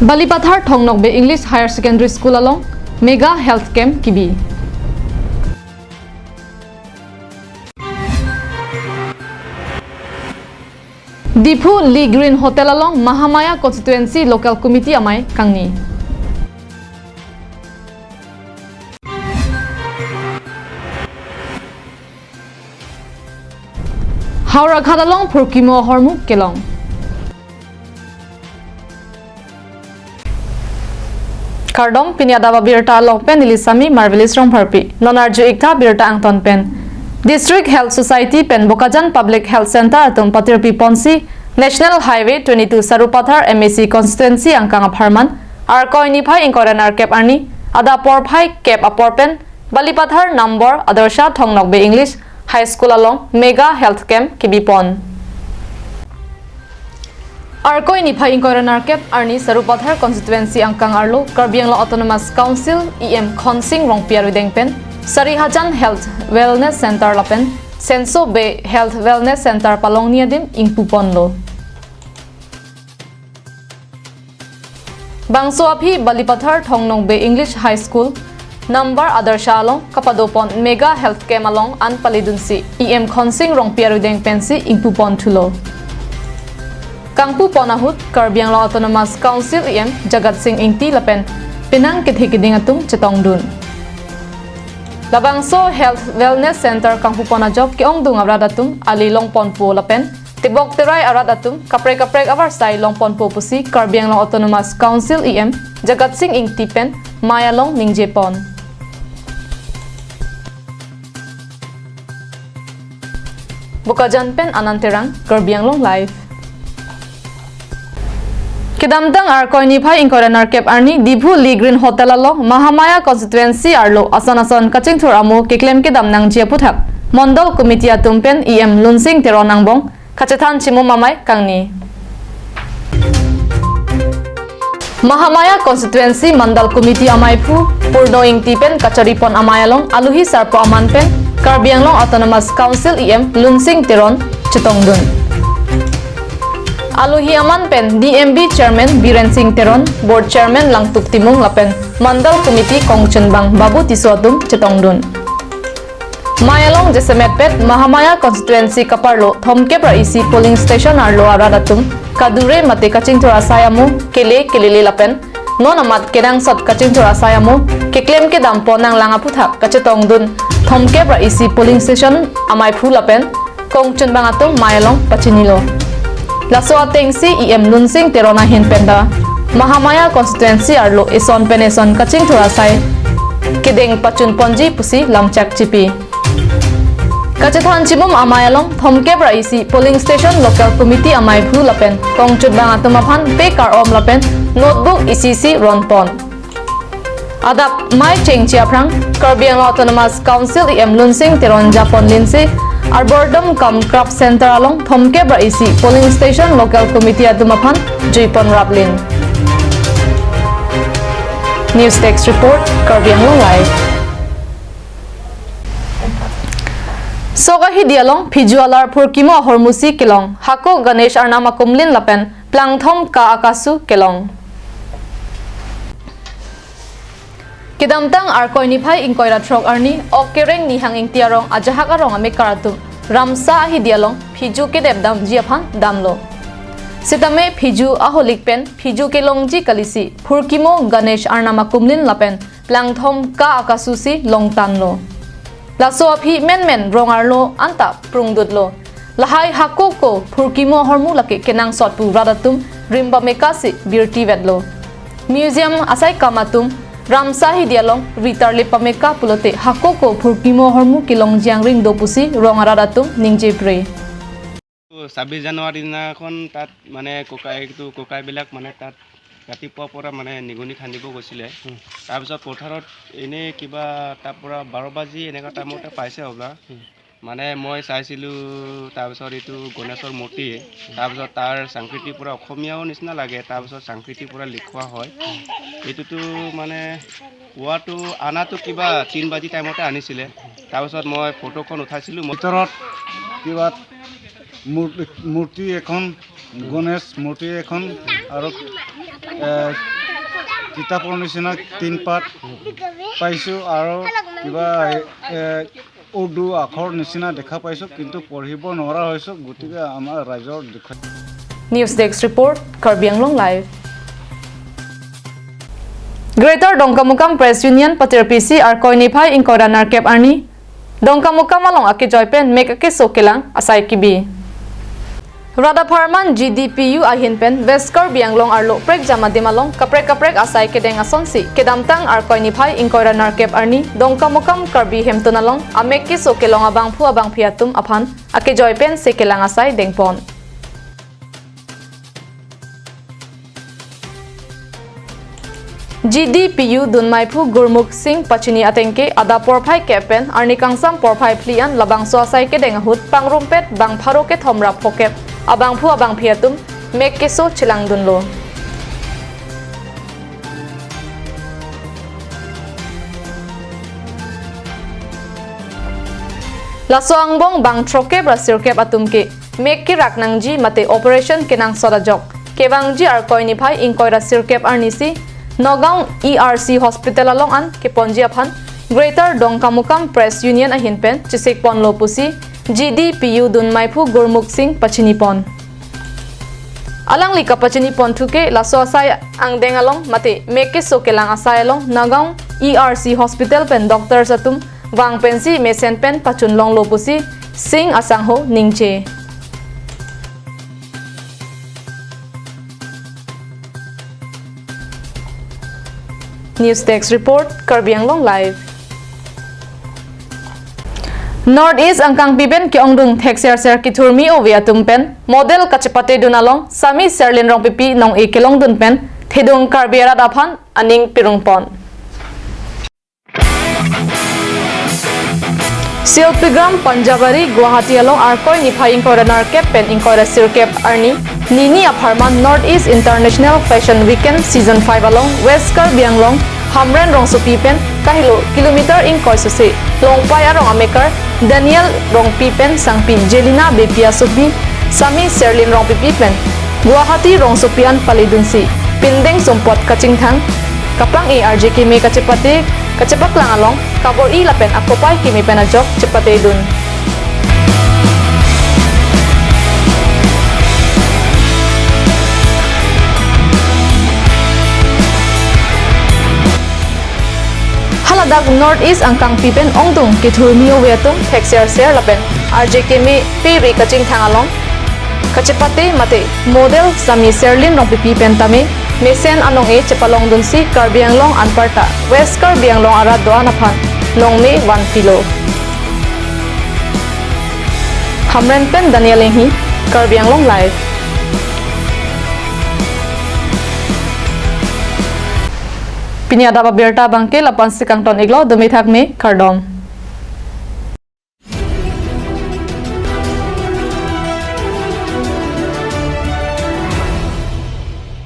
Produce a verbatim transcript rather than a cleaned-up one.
Balipathar Thong Nokbe English Higher Secondary School along Mega Health Camp kebi. Diphu Lee Green Hotel along Mahamaya Constituency Local Committee amei kangni. Howraghat along phurkimo ahormu kelong. Kardom, pini adap abirta along pen neli Sami Marvelous Rongpharpi. Non arju-ik tha birta angton pen. District Health Society pen Bokajan Public Health Center atum patirpi ponsi National Highway twenty-two Sarupathar M A C constituency angkang apharman Arkoi niphai ingkoi ra nerkep arni adap porphai kep apor pen Balipathar Nambor Adarsha Thong Nokbe English High School along Mega Health Camp kebi pon. Arkoi niphai ingkoi ra nerkep arni Sarupathar constituency angkang arlo Karbi Anglong Autonomous Council E M Khonsing Rongpi arudeng pen Sarihajan Health Wellness Center lapen Senso Bay Health Wellness Center palongni adim ingpu ponlo. Bangso aphi Balipathar Thong Nokbe English High School Nambor Adarsha along kapado pon Mega Health Camp along an paledunsi E M Khonsing Rongpi arudeng pensi ingpu pon thulo. Kangpu pon ahut Karbi Anglong Autonomous Council E M Jagat Sing Ingti lapen penang kethe keding atum chetongdun. Labangso Health Wellness Center kangpu pon ajok ke-ongdung arat atum ali long ponpo lapen tebok terai arat atum kaprek kaprek avarsai long ponpo pusi Karbi Anglong Autonomous Council E M Jagat Sing Ingti pen mei along ningje pon. Bokajan pen Anand Terang, Karbi Anglong Live. Kedamtang Arkoi niphai ingkoi ra nerkep arni Diphu Lee Green Hotel along Mahamaya constituency arlo ason ason kachingthur amo keklem kedam nangji aphuthak Mondol Committee atum pen E M Lunsing Teron angbong kachethan chimum amei kangni. Mahamaya Constituency Mandal Committee ameiphu Purno Ingti pen kachari pon amei along aluhi sarpo aman pen Karbi Anglong Autonomous Council E M Lunsing Teron chetongdun. Aluhi aman pen D M B Chairman Biren Sing Teron, Board Chairman Langtuk Timung lapen Mandal Committee kongchunbang Babu Tisso atum chetongdun. Mei along jasemet pet Mahamaya Constituency kaparlo thomkep ra isi polling station arlo arat atum kadure mate kachingthur asai amo kele kelele lapen non amat kenangsot kachingthur asai amo keklem kedam pon nanglang aphuthak kachetongdun thomkep ra isi polling station ameiphu lapen kongchunbang atum mei along pachinilo. Laso atengsi E M Lunsing Teron ahin penta Mahamaya Constituency arlo eson pen eson kachingthur asai kedeng pachun ponji pusi lamchak chipi. Kachethan chimum amei along thomkep ra isi polling station local committee ameiphu lapen kongchunbang atum aphan pe kar-om lapen notebook isi isi ron pon. Adap mei chengche aphrang Karbi Anglong Autonomous Council E M Lunsing Teron japon linsi Arbordom cum Craft Center along thomkep ra isi polling station local committee atum aphan jui pon raplin. News Desk Report, Karbi Anglong Live. Sok ahidi along phiju alar phurkimo ahormusi kelong, hako Ganesh Arnam akumlin lapen plangthom ka akasu kelong. Kedamtang Arkoi niphai ingkoi ra throk arni ok kereng Nihang Ingti arong ajahak arong amekar atum Ramsa ahidi along phiju kedep damji aphan damlo. Sitame phiju aholik pen phiju kelongji kalisi phurkimo Ganesh Arnam akumlin lapen plangthom ka akasusi longtanlo. Laso aphi menmen rong arlo anta prungdutlo. Lahai hako ko phurkimo ahormu lake kenangsot pu rat atum rim pameka si birti vetlo. Museum asai kam atum Ramsa ahidi along ritar lip pameka pulote hako ko phurkimo ahormu kelongji angring do pusi rong arat atum ningje pre. ছাব্বিছ জানুৱাৰী দিনাখন তাত মানে ককাই, এইটো ককাইবিলাক মানে তাত ৰাতিপুৱাৰ পৰা মানে নিগনি খান্দিব গৈছিলে। হুম। তাৰপিছত পথাৰত এনেই কিবা তাৰ পৰা বাৰ বাজি এনেকুৱা টাইমতে পাইছে হ'বলা। হুম। মানে মই চাইছিলোঁ, তাৰপিছত এইটো গণেশৰ মূৰ্তি, তাৰপিছত তাৰ সংস্কৃতি পূৰা অসমীয়াও নিচিনা লাগে, তাৰপিছত সংস্কৃতি পূৰা লিখোৱা হয়। এইটোতো মানে পোৱাটো, আনাটো কিবা তিন বাজি টাইমতে আনিছিলে। তাৰপিছত মই ফটোখন উঠাইছিলোঁ। মই ভিতৰত কিবা মূৰ্তি, মূৰ্তি এখন, গণেশ মূৰ্তি এখন আৰু, এ, কিতাপৰ নিচিনা তিন পাত পাইছোঁ আৰু কিবা, এ, উৰ্দু আখৰ নিচিনা দেখা পাইছোঁ, কিন্তু পঢ়িব নোৱাৰা হৈছোঁ। গতিকে আমাৰ ৰাইজৰ দুখ। News Desk Report, Karbi Anglong Live. Greater Dongkamukam Press Union patirpisi Arkoi niphai ingkoi ra nerkep arni Dongkamukam along akejoi pen mek akeso kelang asai kebi. Rat apharman G D P U ahin pen West Karbi Anglong arlo prekjam adim along kaprek kaprek asai kedeng asonsi kedamtang Arkoi niphai ingkoi ra nerkep arni Dongkamukam Karbi Hemtun along amek keso kelong abangphu abangphi atum aphan akejoi pensi kelang asai dengpon. G D P U dunmaiphu Gurmukh Singh pachini atengke adap porphai kep pen arni kangsam porphai phli an labangso asai kedeng ahut pangrumpet bang pharo kethom ra phokep abangphu abangphi atum mek keso chelangdunlo. Laso angbong bang throkep ra sirkep atum ke mek kerak nangji mate operation kenangsot ajok kevangji Arkoi niphai ingkoi ra sirkep arnisi Nagaon E R C Hospital along an keponji aphan Greater Dongkamukam Press Union ahin pen chesikponlo pusi G D P U dunmaiphu Gurmukh Singh pachinipon. Alangli kapachinipon thuke laso asai angdeng along mate mek keso kelang asai along Nagaon E R C Hospital pen doctors atum vang pensi mesen pen pachunlonglo pusi Singh asangho ningje. News Desk Report, Karbi Anglong Live. North East angkangpi pen ke-ongdung thekser ser kethurmi ove atum pen model kachepatedun along Sami Serlin Rongpipi nong-e kelongdun pen thedung Karbi arat aphan aning pirungpon. Silpigram Panjabari Guwahati along Arkoi niphai ingkoi ra nerkep pen ingkoi ra sirkep arni nini apharman North East International Fashion Weekend Season five along West Karbi Anglong Hamren rongsopi pen kahelo kilometer ingkoi sose Longpai arong amekar Daniel Rongpi pen sangpi Jelina Beypi asopi Sami Serlin Rongpipi pen Guwahati rongsopi an paledunsi pindeng sumpot kachingthang kaplang-e arje keme kachepate kachepaklang along kabor-i lapen akopai keme pen ajok chepatedun. Haladak North East angkangpi pen ongdung kethurmi ove atum thekser ser lapen arje keme peri kachingthang along kachepate mate model Sami Serlin Rongpipi pen tame mesen anong-e chepalongdunsi Karbi Anglong anparta West Karbi Anglong arat do-an aphan nongme vanpilo. Hamren pen Daniel Enghi, Karbi Anglong Live. Pini adap abirta abangke la-ansi kangton-iklo, dumi thakme, kardom.